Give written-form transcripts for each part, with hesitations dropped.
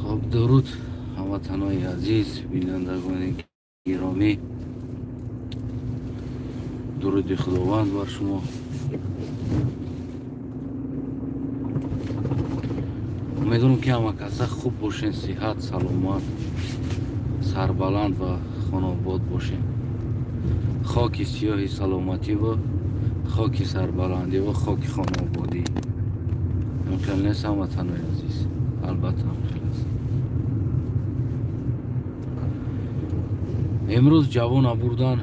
Хоб, дуруд ҳамватанои азиз, бинандагони гиромӣ. Дуруди Худованд бар шумо. Умедворам, ки ҳама каса хуб бошен, сиҳат, саломат, сарбаланд ва хонаобод бошен. Хоки сиёҳи саломатӣ ва хоки сарбаландӣ ва хоки хонаободӣ. Ҳамхел нест, ҳамватанои азиз? Албатта, ҳамхел аст. Имрӯз ҷавона бурдан,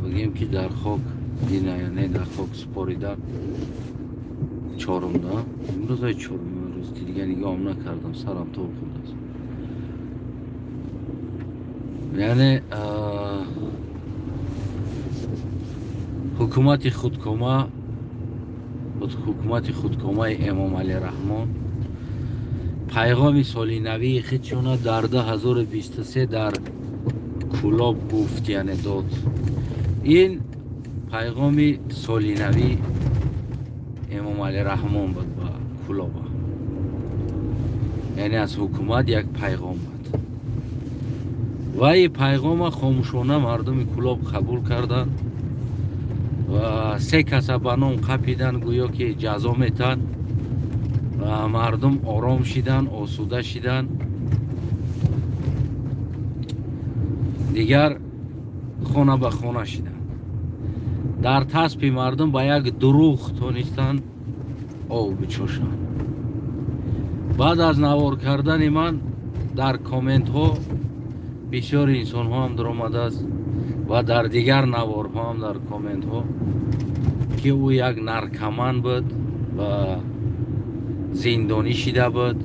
бигем ки дар хок дина, яъне дар хок супоридан чорумда. Имрӯз ай чорум, рӯз дига нигоҳам накардам, сарам тоб хӯрдааст. Яъне ҳукумати худкома, ҳукумати худкомаи Эмомалӣ Раҳмон пайғоми соли навии худшона дар 2023 дар Кӯлоб гуфт, яъне дод. Ин пайғоми соли нави Эмомалӣ Раҳмон буд ба Кӯлоба, яъне аз ҳукумат як пайғом буд ва ин пайғома хомӯшона мардуми Кӯлоб қабул карданд ва се каса ба ном қапиданд, гӯё ки ҷазо метанд, ва мардум ором шиданд, осуда шиданд. Дигар хона ба хона шиданд. Дар таспи мардум ба як дурӯғ тонистанд об бичошанд. Баъд аз навор кардани ман дар комментҳо бисёри инсонҳо ҳам дуромадааст ва дар дигар наворҳо ҳам дар комментҳо, ки ӯ як наркоман буд ва зиндонӣ шида буд.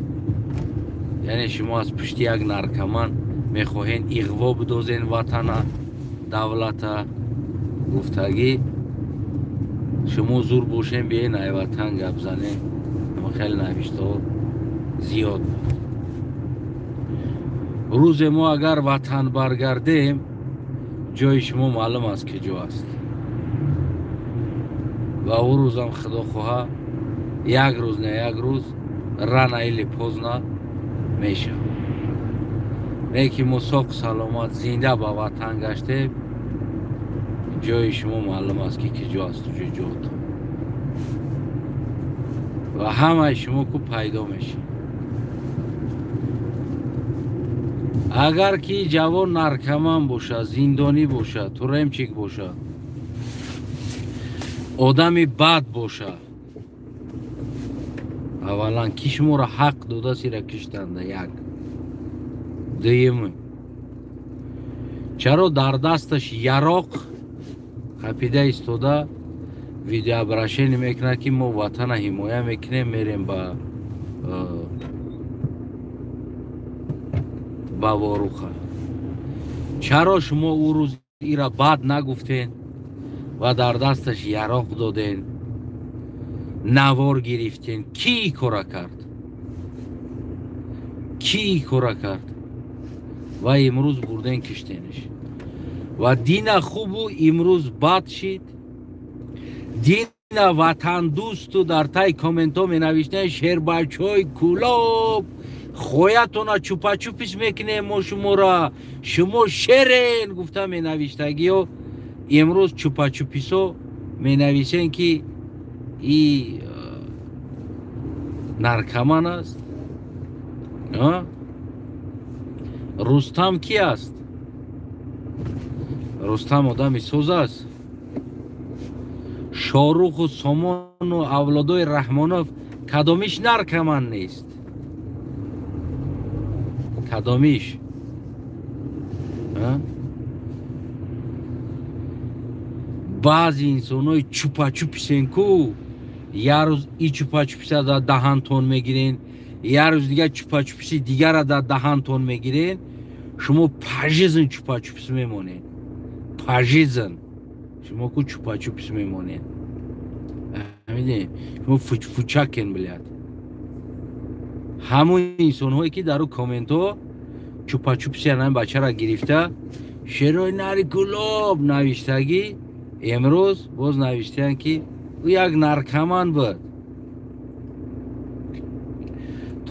Яъне шумо аз пушти як наркоман мехоҳед иғво бидозен ватана, давлата. Гуфтагӣ шумо зур бошен, биен ай ватан гап занем. Хеле навиштаҳо зиёд буд. Рӯзе мо агар ватан баргардем, ҷои шумо маълум аст, ки ҷо аст. Ва ӯ рӯзам, худо хоҳа, як рӯз не як рӯз, рано или поздно мешавад. Не ки мо соқ саломат зинда ба ватан гаштем, ҷои шумо маълум аст, ки киҷо асту ҷоҷотон, ва ҳамаи шумо ку пайдо мешед. Агар ки ҷавон наркоман бошад, зиндонӣ бошад, туремчик бошад, одами бад бошад, аввалан ки шуморо ҳақ додааст ира киштанда? Як. Дуюм, чаро дар дасташ яроқ қапида истода видеообращение мекунад, ки мо ватана ҳимоя мекунем, мерем ба Воруха? Чаро шумо ӯ рӯз ира бад нагуфтен ва дар дасташ яроқ доден, навор гирифтен? Кӣ кора кард? Кӣ кора кард? Ва имрӯз бурден киштениш. Ва дина хубу имрӯз бад шид. Дина ватандӯсту дар таи комментҳо менавиштан: шербачҳои Кӯлоб, хоятона чупачупис мекунем мо шуморо, шумо шерен, гуфта менавиштагиё, имрӯз чупачуписо менависен, ки и наркоман аст. Рустам ки аст? Рустам одами соз аст. Шоҳруху Сомону авлодои Раҳмонов кадомиш наркоман нест? Кадомиш? Баъзе инсонҳои чупачуписен ку, як рӯз и чупачуписа дар даҳантон мегирен, як рӯз дигар чупачуписи дигара дар даҳантон мегирен, шумо пажизн чупачупис мемонед. Пажизн шумо ку чупачупис мемонед. Шумо фучакен, блядь. Ҳамон инсонҳое ки дар комментҳо чупачуписи ҳамин бачаро гирифта, шерои нари Кӯлоб навиштагӣ, имрӯз боз навиштаанд, ки ӯ як наркоман буд.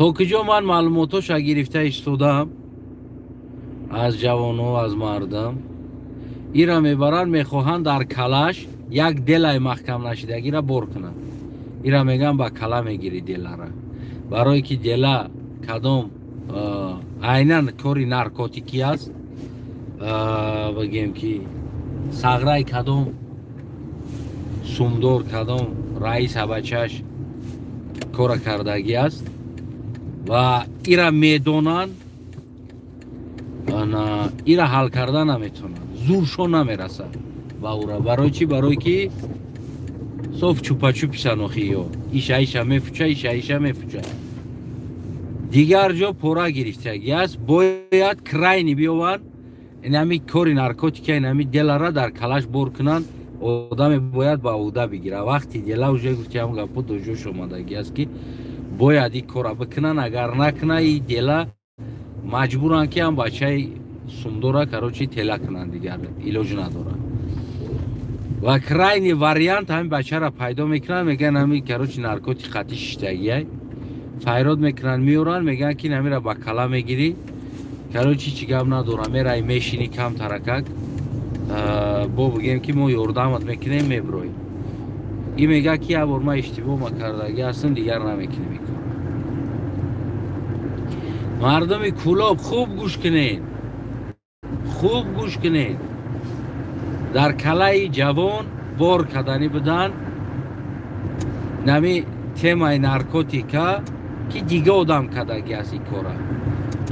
То куҷо ман маълумотоша гирифта истодаам аз ҷавоно, аз мардам, ира мебаранд, мехоҳанд дар калаш як делаи маҳкам нашидагира бор кунанд. Ира мегӯянд ба кала мегирӣ делара, барое ки дела кадом айнан кори наркотикӣ аст, бигем ки сағраи кадом сумдор, кадом раис абачаш кора кардагӣ аст ва ира медонанд, ира ҳал карда наметавонанд, зуршон намерасад ба ура. Барои чӣ? Барое ки соф чупачуписанохи ё иша иша мефуча, иша иша мефуча. Дигар ҷо пора гирифтагӣ аст, бояд крайни биёванд, инами кори наркотика, инами делара дар калаш бор кунанд. Одаме бояд ба ӯҳда бигира. Вақти дела уже гуфтиам гапо до ҷош омадагӣ аст ки бояд ин кора бикунанд. Агар накуна и дела, маҷбуранд ки ҳам бачаи сумдора короче тела кунанд, дигар илоҷ надоранд. Ва крайний вариант ҳамин бачаро пайдо мекунанд, мегӯянд ҳамин короче наркотик қатӣ шиштагиай, файрод мекунанд, меоранд, мегӯянд ки намира ба кала мегирӣ, короче чӣ гап надорам, мерай мешинӣ кам таракак, бо бигем ки мо ёрдамат мекунем, меброӣ. И мега ки як бор ман иштибоҳ ма кардагӣ ҳастам, дигар намекунем ин кор. Мардуми Кӯлоб хуб гӯш кунед, хуб гӯш кунед. Дар калаи ҷавон бор кардани будан нами темаи наркотика ки дига одам кардагӣ аст ин кора,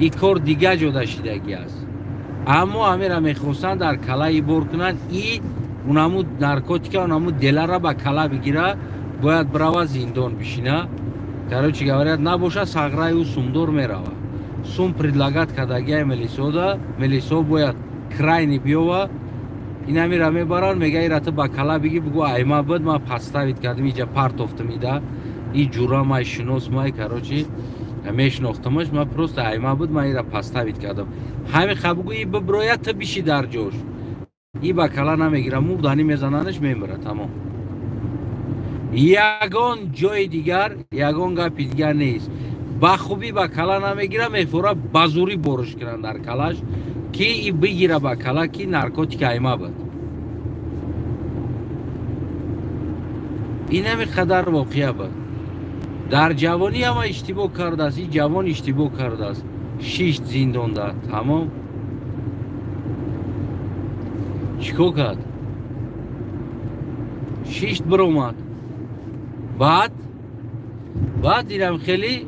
ин кор дига ҷода шидагӣ аст, аммо ҳамера мехостанд дар калаи бор кунанд. И унаму наркотика, унаму делара ба кала бигира, бояд бирава зиндон бишина. Короче говорят, набоша сағраи ӯ сумдор мерава. Сум предлагать кардагиай милисода, милисо бояд крайни биёва, инамира мебаранд, мега ира ту ба кала биги, бугӯ айма буд, ман подставить кардам, иҷа партофтам, ида и ҷура май шинос май, короче мешинохтамаш, ман просто айма буд, ман ира подставить кардам. Ҳами ха бугӯ и биброя, ту биши дар ҷош, и ба кала намегира, мурдани мезананаш, мемира, тамом. Ягон ҷои дигар, ягон гапи дигар нест. Ба хубӣ ба кала намегира, мефора ба зурӣ бориш кунанд дар калаш ки и бигира ба кала ки наркотика айма буд. Инами қадар воқеа буд. Дар ҷавонӣ ҳама иштибоҳ кардааст, ин ҷавон иштибоҳ кардааст, шишт зиндонда, тамом. Чӣ кор кард? Шишт биромад. Баъд дидам хеле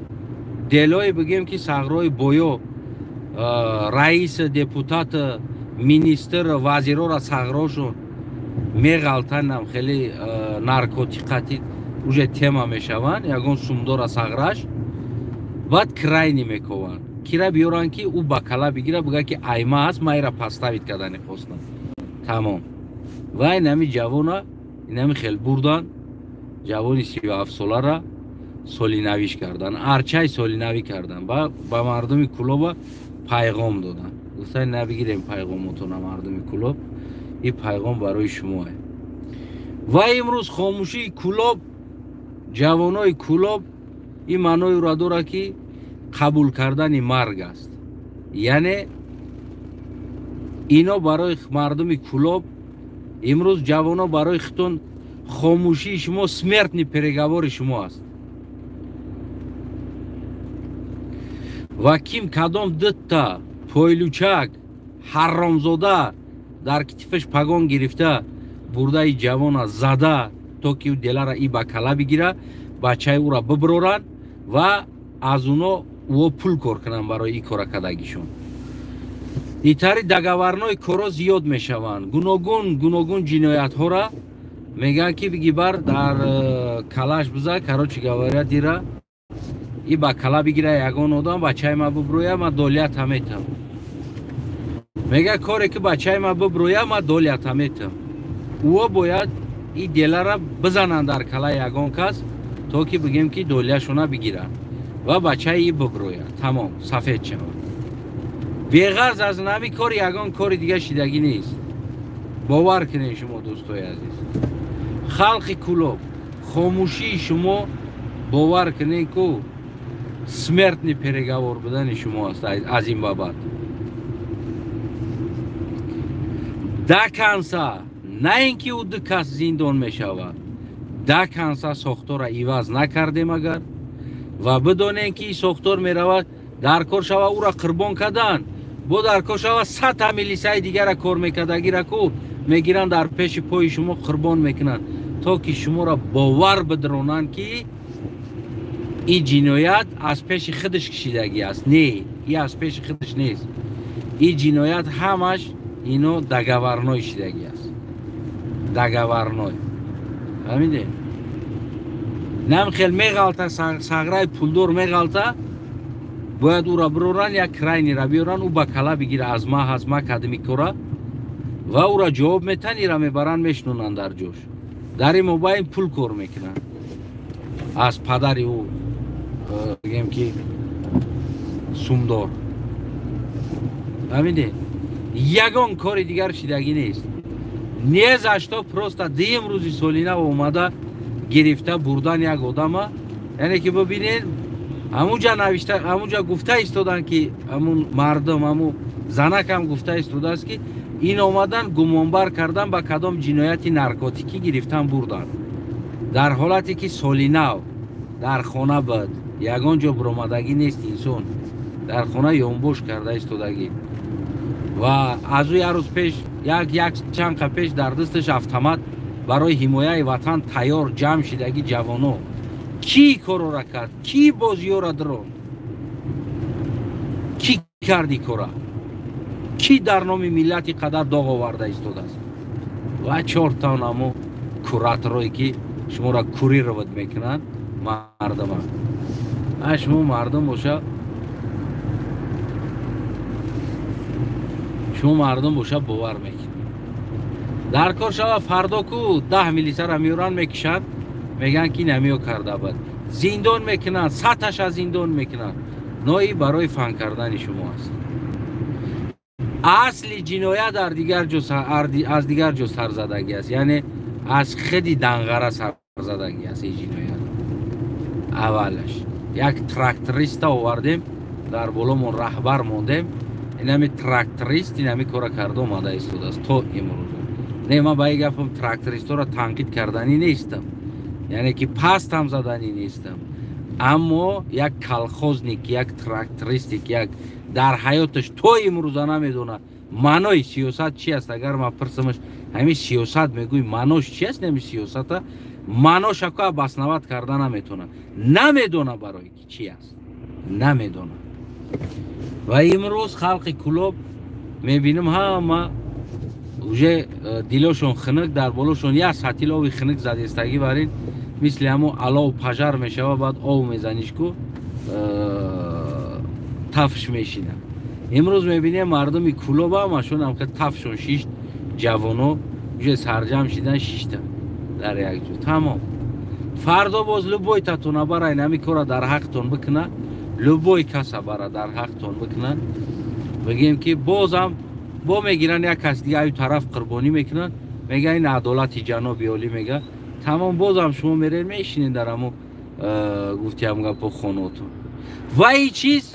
делое бигем ки сағрои боё раис, депутат, министр, вазирора сағрошон меғалтанам, хеле наркотиқати уже тема мешаванд, ягон сумдора сағраш, баъд крайни мекованд, кира биёранд ки ӯ ба кала бигира, бига ки айма аст, ман ира подставить кардани хостам, тамом. Ва инами ҷавона инами хел бурдан, ҷавони 37 солара солинавиш кардан, арчаи солинавӣ кардан, ба мардуми Кӯлоба пайғом доданд. Гуфтанд набигирем пайғомотона мардуми Кӯлоб, ин пайғом барои шумоа. Ва имрӯз хомӯшии Кӯлоб, ҷавонои Кӯлоб ин маънои ӯро дорад ки қабул кардани марг аст. Яъне ино барои мардуми Кӯлоб имрӯз ҷавоно барои худтон хомӯшии шумо смертный приговор и шумо аст. Ва ким кадом дитта пойлучак ҳаромзода дар китифаш пагон гирифта бурдаи ҷавона зада, то ки ӯ делара и ба кала бигира, бачаи ӯра биброранд ва аз уно ӯо пул кор кунанд барои ин кора кардагишон. Итари договорной коро зиёд мешаванд, гуногун гуногун ҷиноятҳора мегӯянд ки биги бар дар калаш биза, короче говоря, дира и ба кала бигира ягон одам, бачаи ма биброя, ма долята метам. Мега коре ки бачаи ма биброя, ма долята метам. Ӯо бояд и делара бизананд дар калаи ягон кас, то ки бигем ки долияшона бигиранд ва бачаи и биброя, тамом, сафед шавад. Беғарз аз нами кор ягон кори дига шидагӣ нест. Бовар кунед шумо дӯстои азиз, халқи Кӯлоб, хомӯшии шумо бовар кунед ку Смертный переговор будани шумо аст аз ин ба баъд. Да конца, на ин ки ӯ ду кас зиндон мешавад, да конца сохтора иваз накардем агар, ва бидонем ки ин сохтор меравад, дар кор шава ӯра қурбон кардан, бо дар кор шава 100 милисаи дигара кор мекардагира ку мегиранд дар пеши пои шумо қурбон мекунанд, то ки шуморо бовар бидронанд ки ин ҷиноят аз пеши худаш кишидагӣ аст. Не, ин аз пеши худаш нест. Ин ҷиноят ҳамаш ино договорной шидагӣ аст. Договорной. Фаҳмидед? Нам хел меғалта, сағраи пулдор меғалта, бояд ӯра бироранд, як крайнира биёранд, ӯ ба кала бигира, аз ма ҳаст, ма кадми кора, ва ӯра ҷавоб метан, ира мебаранд, мешнонанд дар ҷош. Дар ин мобайн пул кор мекунанд. Аз падари ӯ бигем ки сумдор. Фаҳмидед? Ягон кори дигар шидагӣ нест. Не за что просто дуюм рӯзи солина омада гирифта бурдан як одама, яъне ки бибинед, ҳамунҷа навишта, ҳамунҷа гуфта истоданд ки ҳамун мардум, ҳамун занакам гуфта истодааст ки ин омадан гумонбар кардан ба кадом ҷинояти наркотикӣ гирифтан бурдан. Дар ҳолате ки соли нав дар хона буд, ягон ҷо биромадагӣ нест инсон, дар хона ёнбош карда истодагӣ. Ва аз ӯ як рӯз пеш, як чанд қа пеш дар дасташ автомат барои ҳимояи ватан тайёр ҷамъ шидагӣ ҷавоно. Кӣ корора кард? Кӣ бозиёра дронд? Кӣ карди кора? Кӣ дар номи миллати қадар доғ оварда истодааст? Ва чортон амо кураторое ки шуморо курировать мекунанд мардума. А шумо мардум боша, шумо мардум боша бовар мекунед. Дар кор шава фардо ку 10 милисара меоранд, мекишанд, мегӯянд ки намиё карда буд. Зиндон мекунанд, 100таша зиндон мекунанд. Нои барои фан кардани шумо аст. Асли ҷиноят дар дигар ҷо, аз дигар ҷо сарзадагӣ аст, яъне аз худи данғара сарзадагӣ аст ин ҷиноят. Аввалаш як тракториста овардем, дар боломон раҳбар мондем, инами тракторист инами кора карда омада истодааст то имрӯз. Не, ман ба ин гапам трактористҳоро танқид карданӣ нестам, яъне ки пастам заданӣ нестам, аммо як колхозник, як трактористик, як дар ҳаёташ то имрӯза намедонад маънои сиёсат чи аст. Агар ман пурсамаш ҳамин сиёсат мегӯй маънош чи аст, ҳамин сиёсата маъноша ку обосноват карда наметавонад, намедона барои ки чи аст, намедона. Ва имрӯз халқи Кӯлоб мебинам ҳама уже дилошон хунук, дар болошон як сатил ови хунук задестагӣ барин, мисли ҳамон алов пажар мешава, баъд ов мезаниш ку тафш мешинад. Имрӯз мебинем мардуми Кӯлоб ҳамашон ҳам тафшон шишт, ҷавоно уже сарҷам шидан шиштан дар як ҷо. Тамом. Фардо боз любой татона бара инами кора дар ҳақтон бикуна, любой каса бара дар ҳақтон бикуна, бигем ки бозам бо мегиранд як кас дига аю тараф қурбонӣ мекунанд, мега ин адолати ҷаноби олӣ мега. Тамом, бозам шумо меред мешинед дар ҳамо гуфтиам гапо хонотон. Ва ин чиз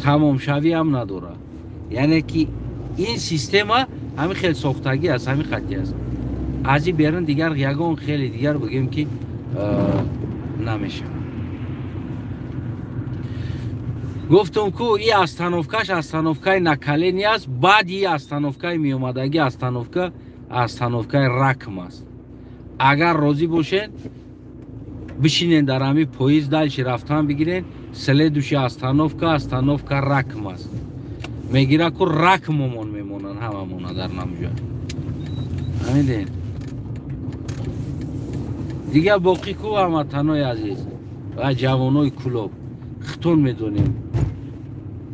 тамомшавӣ ҳам надорад, яъне ки ин система ҳамин хел сохтагӣ аст, ҳамин хатӣ аст. Аз ин берун дигар ягон хеле дигар бигем ки намешавад. Гуфтум ку и остановкаш остановкаи накалени аст, баъд и остановкаи меомадагӣ остановка остановкаи ракм аст. Агар розӣ бошед бишинен дар ҳамин поезд дальше рафтан бигирен, следующая остановка остановка ракм аст. Мегира ку ракмомон мемонанд ҳамамона дар намҷо. Фаҳмидед? Дигар боқӣ ку ҳамватанои азиз ва ҷавонои Кӯлоб хитон медонем.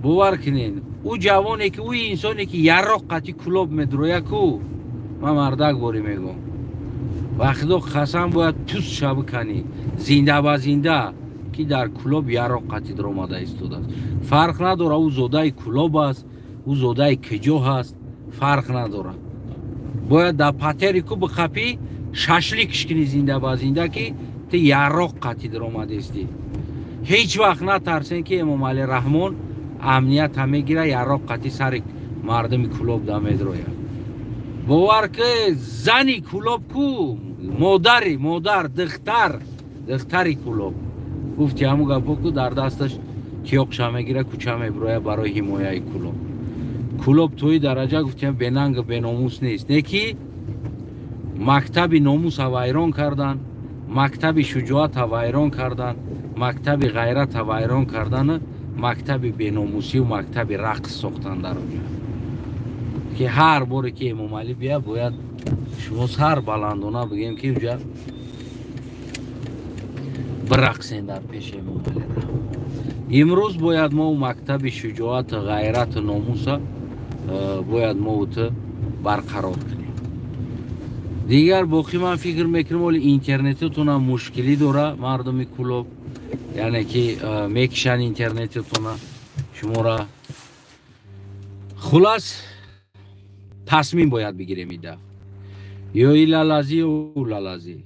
Бовар кунед, ӯ ҷавоне ки ӯ инсоне ки ярроқ қати Кӯлоб медроя ку, ман мардак борӣ мегӯм, ба худо қасам бояд пуст шаб канӣ, зинда ба зинда ки дар Кӯлоб ярроқ қати даромада истодааст. Фарқ надорад ӯ зодаи Кӯлоб аст, ӯ зодаи киҷо ҳаст, фарқ надорад. Бояд дар патери ку бихапӣ шашликш кунӣ зинда ба зинда ки ту ярроқ қати даромадаистӣ. Ҳеҷ вақт натарсен, ки Эмомалӣ Раҳмон амнията мегира, яроқ қати сари мардуми Кӯлоб да медрояд. Бовар ки, зани Кӯлоб ку, модари модар, духтар, духтари Кӯлоб гуфти ҳамун гапо ку, дар дасташ тиёқша мегира, кӯча мебироя барои ҳимояи Кӯлоб. Кӯлоб тои дараҷа гуфтем бенангу беномус нест, не ки мактаби номуса вайрон кардан, мактаби шуҷоата вайрон кардан, мактаби ғайрата вайрон кардану мактаби беномусию мактаби рақс сохтан дар оҷа, ки ҳар боре ки Эмомалӣ бия, бояд шумо сар баландона бигем, ки уҷа бирақсен дар пеши Эмомалӣ Раҳмон. Имрӯз бояд мо мактаби шуҷоату ғайрату номуса бояд мо ту барқарор кунем. Дигар боқӣ ман фикр мекунам, оли интернетитонам мушкилӣ дора, мардуми Кӯлоб, яъне ки мекишанд интернетитона шумора. Хулас, тасмим бояд бигирем идаф: ё илалазӣ, ё улалазӣ,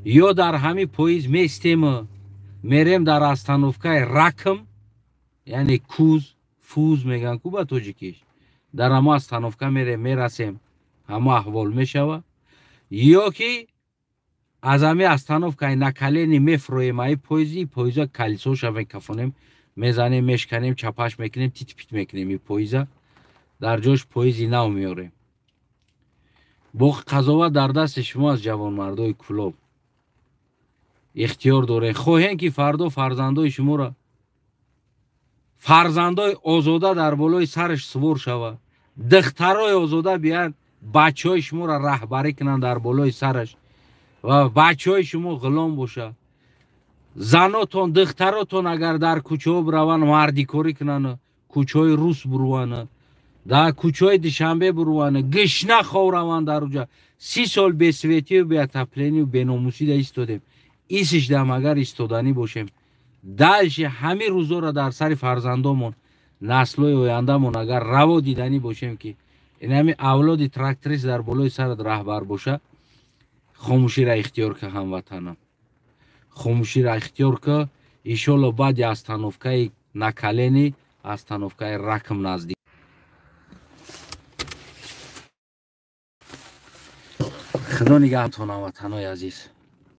ё дар ҳамин поиз местему мерем дар остановкаи ракм, яъне куз фуз меган ку ба тоҷикиш, дар ҳама остановка мерем, мерасем, ҳама аҳвол мешава, ё ки аз ҳами остановкаи на колени мефроем аи поизи поиза, колесоша мекафонем, мезанем, мешканем, чапаш мекунем, титпит мекунем и поиза, дар ҷош поизи нав меорем. Боқи қазоват дар дасти шумо аст, ҷавонмардои Кӯлоб. Ихтиёр дорем. Хоҳем, ки фардо фарзандои шуморо фарзандои озода дар болои сараш сувор шава, духтарои озода биянд, бачаҳои шуморо раҳбарӣ кунанд дар болои сараш ва бачаҳои шумо ғулом боша, занотон, духтаротон агар дар кӯчаҳо бираванд, мардикорӣ кунанд, кӯчаҳои рус буруванд, дар кӯчаҳои Душанбе буруванд, гишна хов раванд дар уҷа. 30 сол бесветию беотоплению беномусида истодем. Исишдам агар истоданӣ бошем, дальше ҳамин рӯзоро дар сари фарзандомон, наслҳои ояндамон агар раво диданӣ бошем, ки инами авлоди тракторист дар болои сарат раҳбар боша, хомӯширо ихтиёр ка, ҳамватанам, хомӯширо ихтиёр ка. Иншолло, баъди остановкаи на колени, остановкаи ракм наздик. Худо нигаҳтон, ҳамватанои азиз.